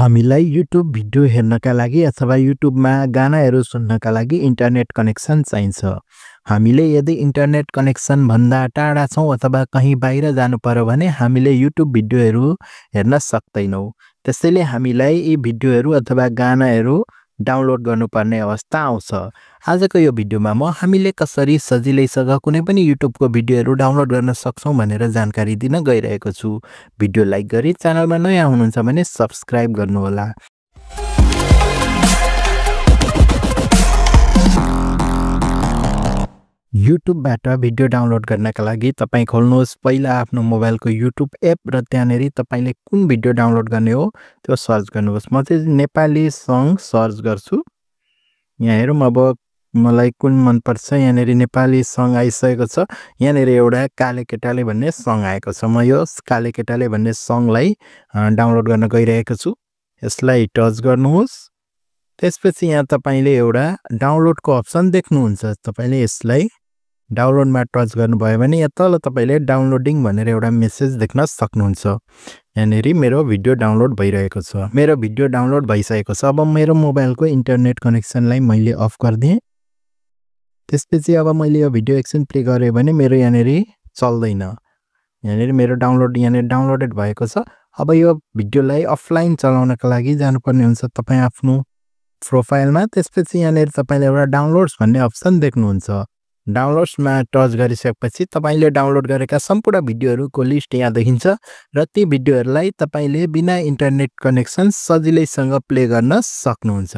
हामीलाई YouTube video हेर्नका लागि अथवा युट्युबमा गानाहरू सुन्नका लागि इन्टरनेट कनेक्सन चाहिन्छ। हामीले यदि इन्टरनेट कनेक्सन भन्दा टाढा छौँ अथवा कहीँ बाहिर जानु पर्यो भने हामीले युट्युब भिडियोहरू हेर्न सक्दैनौँ। त्यसैले हामीलाई यी भिडियोहरू अथवा गानाहरू डाउनलोड गर्नुपर्ने अवस्था आउँछ। आजको यो भिडियोमा म हामीले कसरी सजिलैसँग कुनै पनि युट्युबको भिडियोहरू डाउनलोड गर्न सक्छौँ भनेर जानकारी दिन गइरहेको छु। भिडियो लाइक गरी च्यानलमा नयाँ हुनुहुन्छ भने सब्स्क्राइब गर्नुहोला। युट्युबबाट भिडियो डाउनलोड गर्नका लागि तपाईँ खोल्नुहोस् पहिला आफ्नो मोबाइलको युट्युब एप र त्यहाँनेरि तपाईले कुन भिडियो डाउनलोड गर्ने हो त्यो सर्च गर्नुहोस्। म चाहिँ नेपाली सङ सर्च गर्छु। यहाँ हेरौँ अब मलाई कुन मन पर्छ। यहाँनेरि नेपाली सङ आइसकेको छ। यहाँनेरि एउटा काले केटाले भन्ने सङ आएको छ। म यो काले केटाले भन्ने सङलाई डाउनलोड गर्न गइरहेको छु। यसलाई टच गर्नुहोस्। त्यसपछि यहाँ तपाईले एउटा डाउनलोडको अप्सन देख्नुहुन्छ। तपाईले यसलाई डाउनलोडमा टच गर्नुभयो भने यहाँ तल तपाईले डाउनलोडिङ भनेर एउटा मेसेज देख्न सक्नुहुन्छ। यहाँनेरि मेरो भिडियो डाउनलोड भइरहेको छ। मेरो भिडियो डाउनलोड भइसकेको छ। अब मेरो मोबाइलको इन्टरनेट कनेक्सनलाई मैले अफ गर्दिएँ। त्यसपछि अब मैले यो भिडियो एकछिन प्ले गरेँ भने मेरो यहाँनेरि चल्दैन। यहाँनेरि मेरो डाउनलोड यहाँनेरि डाउनलोडेड भएको छ। अब यो भिडियोलाई अफलाइन चलाउनका लागि जानुपर्ने हुन्छ तपाईँ आफ्नो प्रोफाइलमा। त्यसपछि यहाँनेरि तपाईले एउटा डाउनलोड्स भन्ने अप्सन देख्नुहुन्छ। डाउनलोड्समा टच गरिसकेपछि तपाईले डाउनलोड गरेका सम्पूर्ण भिडियोहरूको लिस्ट यहाँ देखिन्छ र ती भिडियोहरूलाई तपाईले बिना इन्टरनेट कनेक्सन सजिलैसँग प्ले गर्न सक्नुहुन्छ।